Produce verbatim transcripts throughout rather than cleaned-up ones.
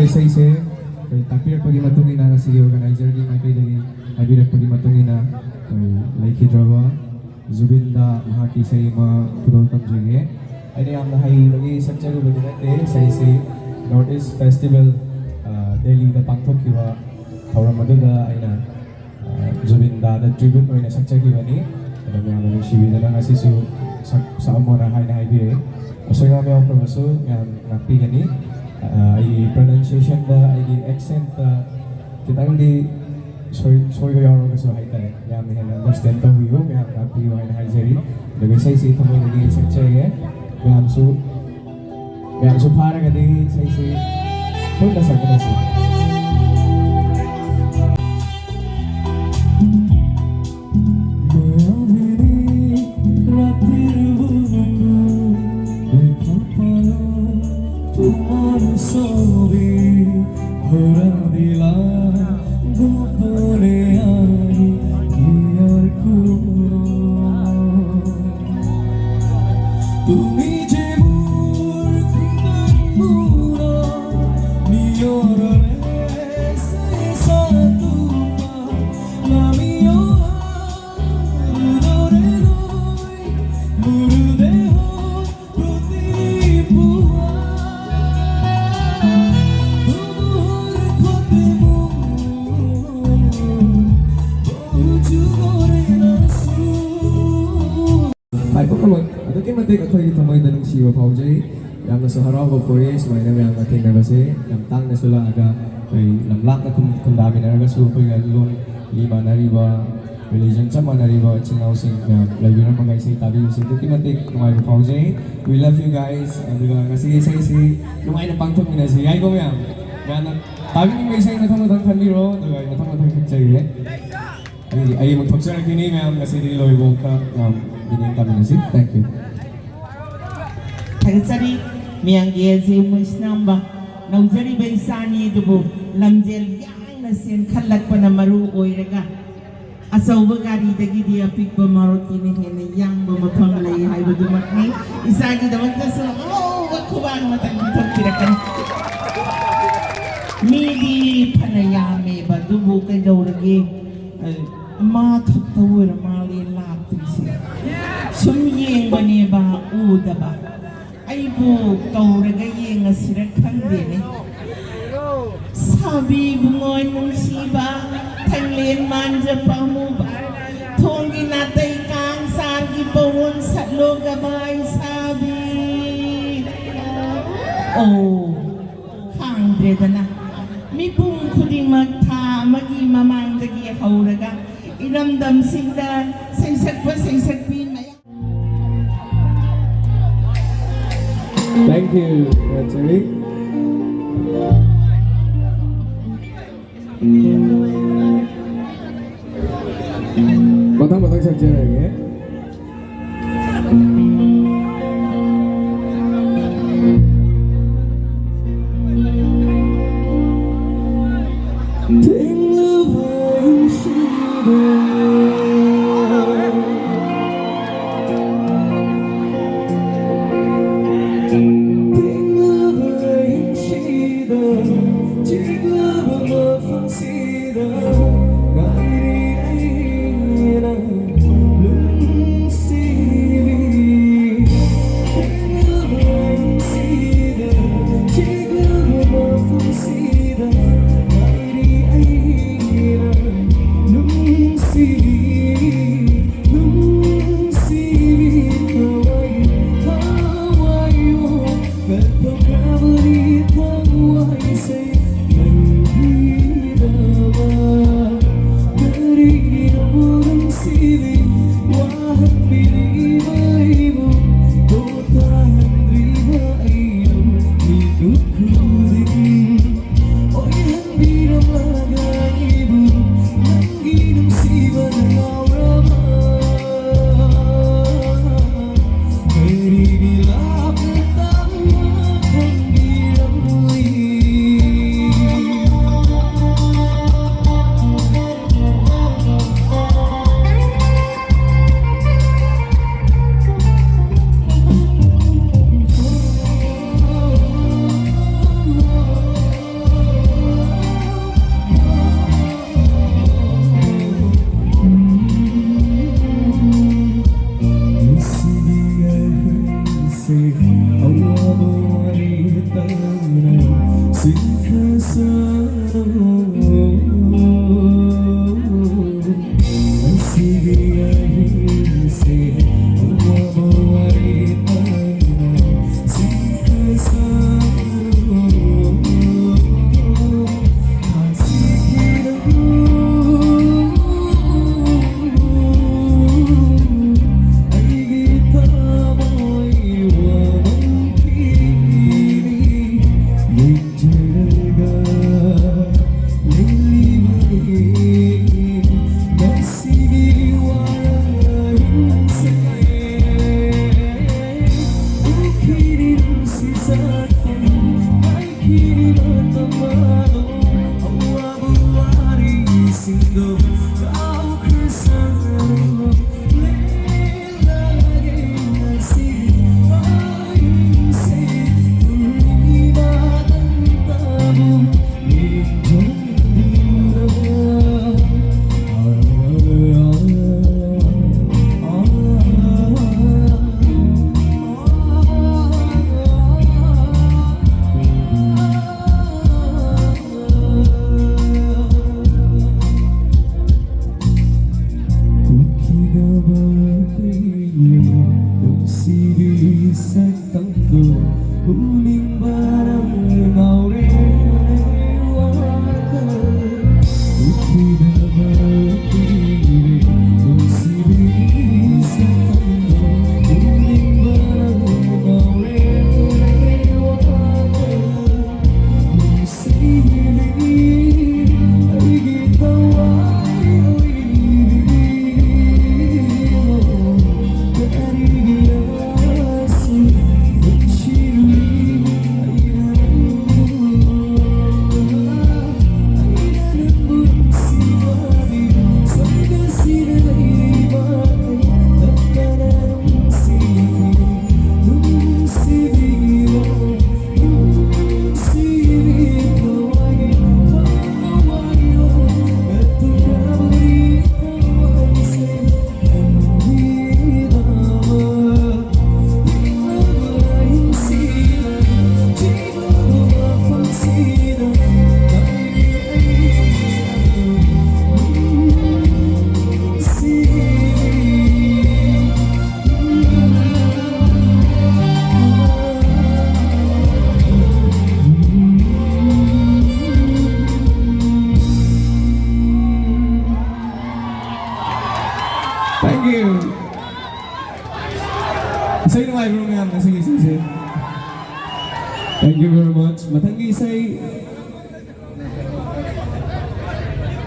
ꯏꯁꯩꯁꯦ ꯑꯩꯈꯣꯏ ꯇꯥꯛꯄꯤꯔꯛꯄꯒꯤ ꯃꯇꯨꯡ ꯏꯟꯅ, ꯉꯁꯤꯒꯤ organizerꯒꯤ ꯃꯥꯏꯀꯩꯗꯒꯤ ꯍꯥꯏꯕꯤꯔꯛꯄꯒꯤ ꯃꯇꯨꯡ ꯏꯟꯅ, ꯑꯩꯈꯣꯏ ꯂꯩꯈꯤꯗ꯭ꯔꯕ ꯖꯨꯕꯤꯟꯗ ꯃꯍꯥꯛꯀꯤ ꯏꯁꯩ ꯑꯃ ꯈꯨꯗꯣꯜ ꯇꯝꯖꯒꯦ꯫ ꯑꯩꯅ ꯌꯥꯝꯅ ꯍꯩꯕꯒꯤ ꯁꯛꯆꯔꯨꯕꯗꯤ ꯅꯠꯇꯦ꯫ ꯏꯁꯩꯁꯤ North East Festival, ꯑ, ꯗꯦꯜꯂꯤꯗ ꯄꯥꯡꯊꯣꯛꯈꯤꯕ ꯊꯧꯔꯝ ꯑꯗꯨꯗ ꯑꯩꯅ, ꯑ, ꯖꯨꯕꯤꯟꯗꯥꯗ tribute ꯑꯣꯏꯅ ꯁꯛꯆꯈꯤꯕꯅꯤ꯫ ꯑꯗꯣ ꯃꯌꯥꯝꯅ ꯅꯨꯡꯁꯤꯕꯤꯗꯅ ꯉꯁꯤꯁꯨ ꯁꯛ-, ꯁꯛꯑꯝꯃꯣꯅ ꯍꯥꯏꯅ ꯍꯥꯏꯕꯤꯔꯛꯑꯦ꯫ ꯑꯁꯣꯏ ꯑꯉꯥꯝ ꯌꯥꯎꯈ꯭ꯔꯕꯁꯨ ꯃꯌꯥꯝ ꯉꯥꯛꯄꯤꯒꯅꯤ꯫ ꯑ, ꯑꯩꯒꯤ pronunciationꯗ, ꯑꯩꯒꯤ accentꯇ ꯈꯤꯇꯪꯗꯤ ꯁꯣꯏ-, ꯁꯣꯏꯕ ꯌꯥꯎꯔꯒꯁꯨ ꯍꯥꯏꯇꯥꯔꯦ, ꯃꯌꯥꯝꯅ ꯍꯦꯟꯅ understand ꯇꯧꯕꯤꯌꯨ, ꯃꯌꯥꯝ ꯉꯥꯛꯄꯤꯌꯨ ꯍꯥꯏꯅ ꯍꯥꯏꯖꯔꯤ꯫ ꯑꯗꯨꯒ ꯏꯁꯩꯁꯤ ꯊꯃꯣꯏꯗꯒꯤ ꯁꯛꯆꯒꯦ꯫ ꯃꯌꯥꯝꯁꯨ, ꯃꯌꯥꯝꯁꯨ ꯐꯥꯔꯒꯗꯤ ꯏꯁꯩꯁꯤ ꯄꯨꯟꯅ ꯁꯛꯃꯤꯟꯅꯁꯤ꯫ ꯍꯥꯏ ꯄꯨꯝꯅꯃꯛ ꯑꯗꯨꯛꯀꯤ ꯃꯇꯤꯛ ꯑꯩꯈꯣꯏꯒꯤ ꯊꯃꯣꯏꯗ ꯅꯨꯡꯁꯤꯕ ꯐꯥꯎꯖꯩ꯫ ꯌꯥꯝꯅꯁꯨ ꯍꯔꯥꯎꯕ ꯄꯣꯛꯏ ꯁꯨꯃꯥꯏꯅ ꯃꯌꯥꯝꯒ ꯊꯦꯡꯅꯕꯁꯦ꯫ ꯌꯥꯝ ꯇꯥꯡꯅꯁꯨ ꯂꯥꯛꯑꯒ ꯑꯩꯈꯣꯏ ꯂꯝ ꯂꯥꯞꯅ ꯈꯨꯟ-, ꯈꯨꯟꯗꯥꯃꯤꯟꯅꯔꯒꯁꯨ ꯑꯩꯈꯣꯏꯒ ꯂꯣꯟ ꯂꯤ ꯃꯥꯟꯅꯔꯤꯕ, religion ꯆꯞ ꯃꯥꯟꯅꯔꯤꯕ ꯏꯆꯤꯟ ꯏꯅꯥꯎꯁꯤꯡ ꯃꯌꯥꯝ ꯂꯩꯕꯤꯔꯝꯃꯒ ꯏꯁꯩ ꯇꯥꯕꯤꯕꯁꯦ ꯑꯗꯨꯛꯀꯤ ꯃꯇꯤꯛ ꯅꯨꯡꯉꯥꯏꯕ ꯐꯥꯎꯖꯩ꯫ We love you guys. ꯑꯗꯨꯒ ꯉꯁꯤꯒꯤ ꯏꯁꯩꯁꯤ ꯅꯨꯡꯉꯥꯏꯅ ꯄꯥꯡꯊꯣꯛꯃꯤꯟꯅꯁꯤ꯫ ꯌꯥꯏꯀꯣ ꯃꯌꯥꯝ? ꯃꯌꯥꯝꯅ ꯇꯥꯕꯤꯅꯤꯡꯕ ꯏꯁꯩ ꯃꯊꯪ ꯃꯊꯪ ꯈꯟꯕꯤꯔꯣ, ꯑꯗꯨꯒ ꯑꯩ ꯃꯊꯪ ꯃꯊꯪ ꯁꯛꯆꯒꯦ꯫ ꯑꯩ, ꯑꯩ ꯑꯃꯨꯛ ꯊꯣꯛꯆꯔꯛꯈꯤꯅꯤ ꯃꯌꯥꯝ, ꯉꯁꯤꯗꯤ ꯂꯣꯏꯕꯐꯥꯎꯇ ꯃꯌꯥꯝ ꯃꯤꯠꯌꯦꯡ ꯇꯥꯃꯤꯟꯅꯁꯤ꯫ Thank you. ꯊꯥꯒꯠꯆꯔꯤ꯫ ꯃꯌꯥꯝꯒꯤ ꯑꯦ ꯖꯦ ꯃꯩꯁꯅꯥꯝꯕ ꯂꯧꯖꯔꯤꯕ ꯏꯆꯥꯅꯤ ꯑꯗꯨꯕꯨ ꯂꯝꯖꯦꯜ ꯌꯥꯡꯅ ꯆꯦꯟꯈꯠꯂꯛꯄꯅ ꯃꯔꯨ ꯑꯣꯏꯔꯒ ꯑꯆꯧꯕ ꯒꯥꯔꯤꯗꯒꯤꯗꯤ ꯑꯄꯤꯛꯄ ꯃꯥꯔꯨꯇꯤꯅ ꯍꯦꯟꯅ ꯌꯥꯡꯕ ꯃꯐꯝ ꯂꯩ ꯍꯥꯏꯕꯗꯨꯃꯛꯅꯤ꯫ ꯏꯆꯥꯒꯤꯗꯃꯛꯇꯁꯨ ꯑꯍꯥꯎꯕ ꯈꯨꯕꯥꯛ ꯑꯃꯇꯪ ꯄꯤꯊꯣꯛꯄꯤꯔꯛꯀꯅꯤ꯫ ꯃꯥ ꯈꯛꯇ ꯑꯣꯏꯔ ꯃꯥꯜꯂꯦ ꯂꯥꯛꯇ꯭ꯔꯤꯁꯦ꯫ ꯁꯨꯝ ꯌꯦꯡꯕꯅꯦꯕ, ꯎꯗꯕ꯫ ꯑꯩꯕꯨ ꯀꯧꯔꯒ ꯌꯦꯡꯉꯁꯤꯔ ꯈꯪꯗꯦꯅꯦ꯫ ꯁꯥꯕꯤ ꯏꯕꯨꯡꯉꯣ ꯅꯨꯡꯁꯤꯕ, ꯊꯪꯂꯦꯟ ꯃꯥꯟꯖ ꯄꯥꯝꯃꯨꯕ, ꯊꯣꯡꯒꯤ ꯅꯥꯇꯩ ꯀꯥꯡ ꯆꯥꯔꯒꯤ ꯄꯋꯣꯟ ꯁꯠꯂꯣ ꯒꯕꯥꯏ ꯁꯥꯕꯤ꯫ ꯑꯣ, ꯍꯥꯡꯗ꯭ꯔꯦꯗꯅ꯫ ꯃꯤꯄꯨꯝ ꯈꯨꯗꯤꯡꯃꯛ ꯊꯥ ꯑꯃꯒꯤ ꯃꯃꯥꯡꯗꯒꯤ ꯍꯧꯔꯒ ꯏꯔꯝꯗꯝꯁꯤꯡꯗ ꯁꯩꯁꯛꯄ ꯁꯩꯁꯛꯄꯤ ꯃꯌꯥꯝ Thank you, Rachel. ꯃꯊꯪ ꯃꯊꯪ ꯁꯛꯆꯔꯒꯦ꯫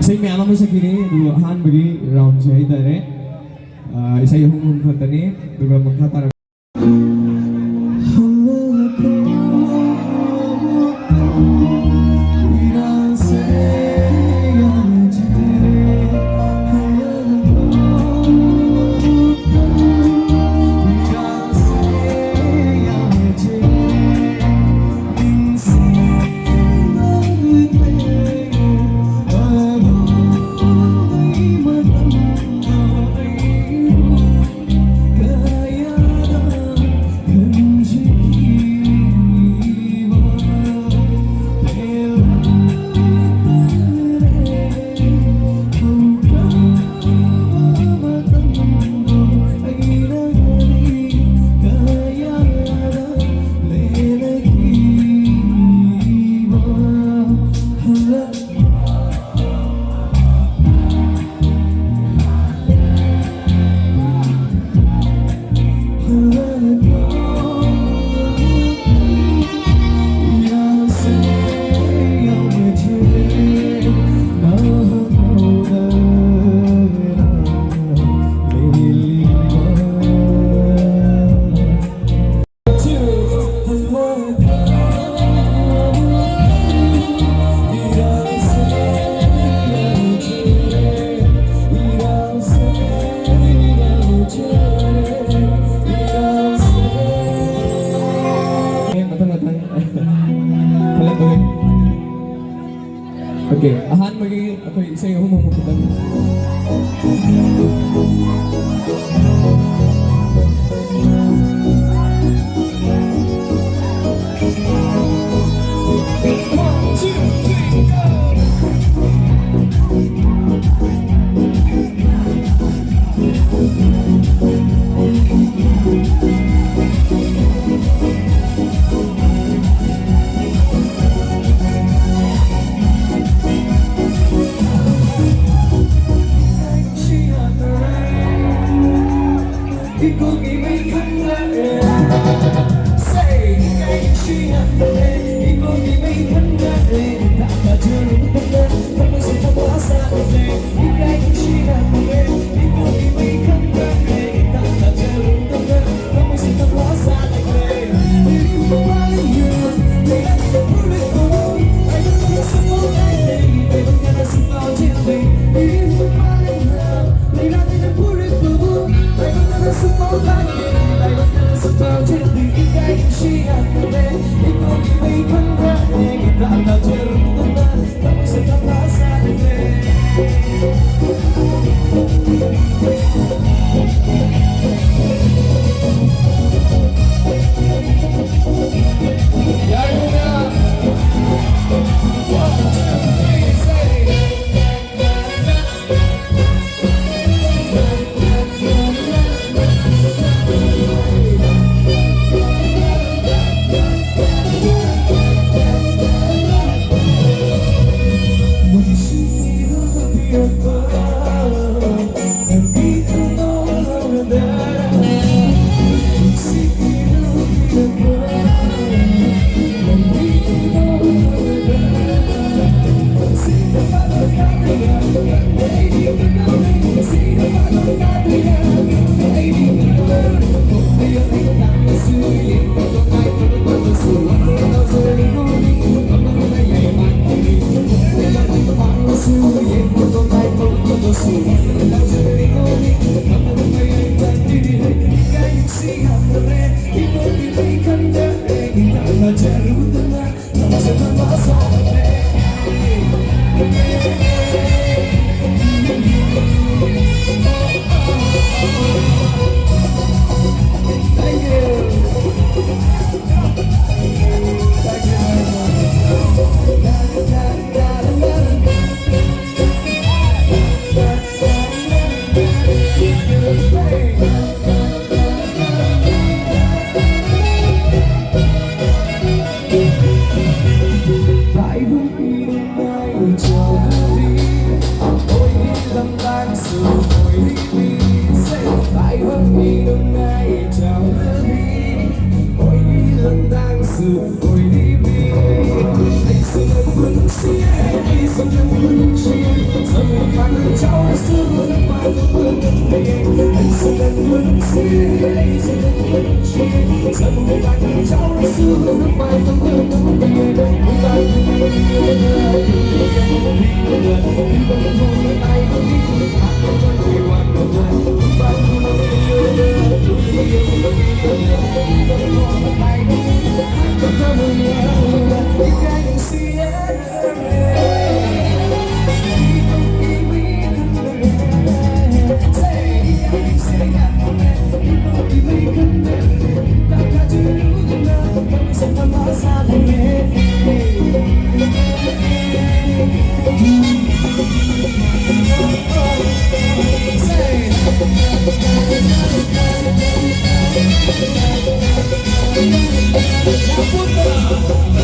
ꯏꯁꯩ ꯃꯌꯥꯝ ꯑꯃ ꯁꯛꯈꯤꯅꯤ, ꯑꯗꯨꯕꯨ ꯑꯍꯥꯟꯕꯒꯤ ꯔꯥꯎꯟꯁꯦ ꯍꯥꯏꯇꯥꯔꯦ, ꯑ, ꯏꯁꯩ ꯑꯍꯨꯝ ꯑꯍꯨꯝ ꯈꯛꯇꯅꯤ꯫ ꯑꯗꯨꯒ ꯃꯈꯥ ꯇꯥꯔꯛ ꯃꯊꯪ ꯃꯊꯪ ꯈꯜꯂꯛꯄꯒꯤ꯫ ꯑꯣꯀꯦ, ꯑꯍꯥꯟꯕꯒꯤ ꯑꯩꯈꯣꯏ ꯏꯁꯩ ꯑꯍꯨꯝ ꯑꯃꯨꯛ ꯈꯤꯇꯪ꯫ Putra.